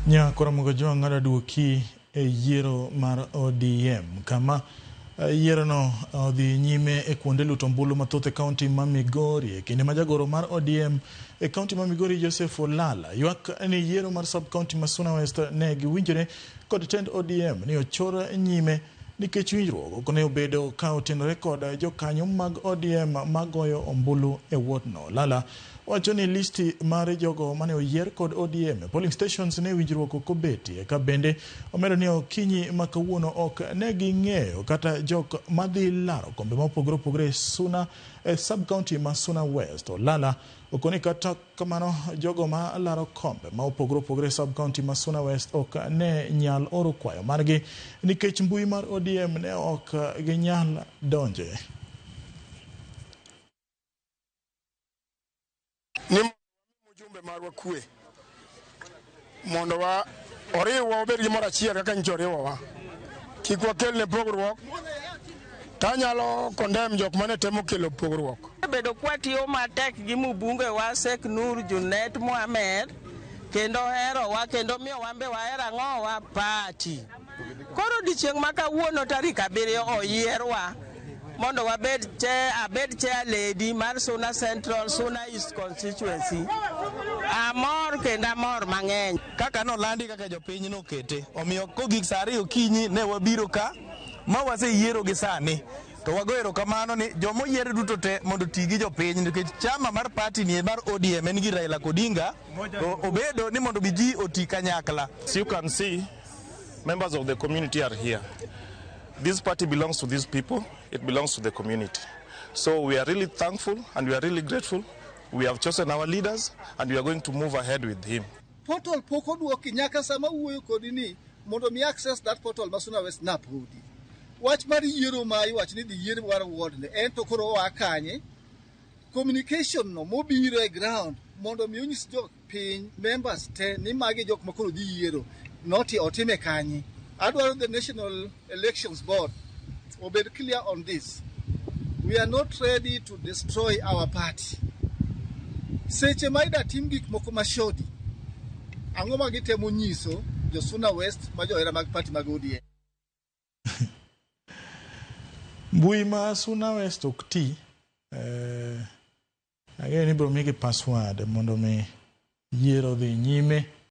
Nyakoro Jwang' aduoki e yiero mar ODM kama yierono odhi nyime e kuonde luto ombulu mathoth e kaunti ma Migori e kinde ma jagoro mar ODM e kaunti ma Migori Joseph Olala ywak ni yiero mar sub kaunti ma Suna West ne giwinjore kod tend ODM ni ochor nyime nikech winjruok ok ne obedo ka otenore kod jokanyo mag ODM magoyo ombulu e ward no. Olala wacho ni listi mar jogo mane oyier kod ODM e polling stations ne winjruok ok obetie ka bende omedo ni okinyi ma kawuono ok ne ging'eyo kata jok madhi laro kombe mopogore opogore e Suna e sub county ma Suna West. Olala okoni kata kamano jogo ma laro kombe ma opogore opogore e sub county ma Suna West ok ne nyal oro kwayo margi nikech mbui mar ODM ne ok ginyal donje. Ni mjumbe marwa kwe mondo wa oriwwa wabed gimoro achiel kaka nyicha oriwowa, kik wakelne pogruok. Tanyalo condemn jok mane temo kelo pogruok. Bedo kwatiyo matek gi mbunge wa Sheikh Nur Junet Mohamed kendo herowa kendo miyo wan be wahero ang'owa party. Koro odiochieng' ma kawuono tarik 7 oyierwa mondo wabed chair, abed chair lady mar Suna Central, Suna East constituency. Amor kendo amor mang'eny. Kaka nolandi kaka jopiny nokete, omiyo kogik saa 2 okinyi ne wabiro ka ma waseyiero gi sani to wago erokamano ni joma oyier duto te mondo oti gi jopiny nikech chama mar party ni mar ODM en gi Raila Odinga to obedo ni mondo bi ji oti kanyakla. As you can see, members of the community are here. This party belongs to these people, it belongs to the community. So we are really thankful and we are really grateful. We have chosen our leaders and we are going to move ahead with him. Portal pok oduoki nyaka sama wuoyo kodi ni mondo mi access that portal ma Suna West napodi. Wach mar yiero ma iwacho ni dhi yier war ward ne en to koro oa kanye? Communication no mobiro e ground mondo mi onyis jo piny members te ni magi jok ma koro dhi yiero noti otime kanye. Adwaro the National Elections Board obed clear on this. We are not ready to destroy our party. Seche ma ida tim gik moko mashodi, ang'o ma gitemo nyiso jo Suna West ma johera mag party mag ODM? Mbui ma Suna West ok ti. Ang'eyo ni ibiro migi password mondo mi yiero dhi nyime.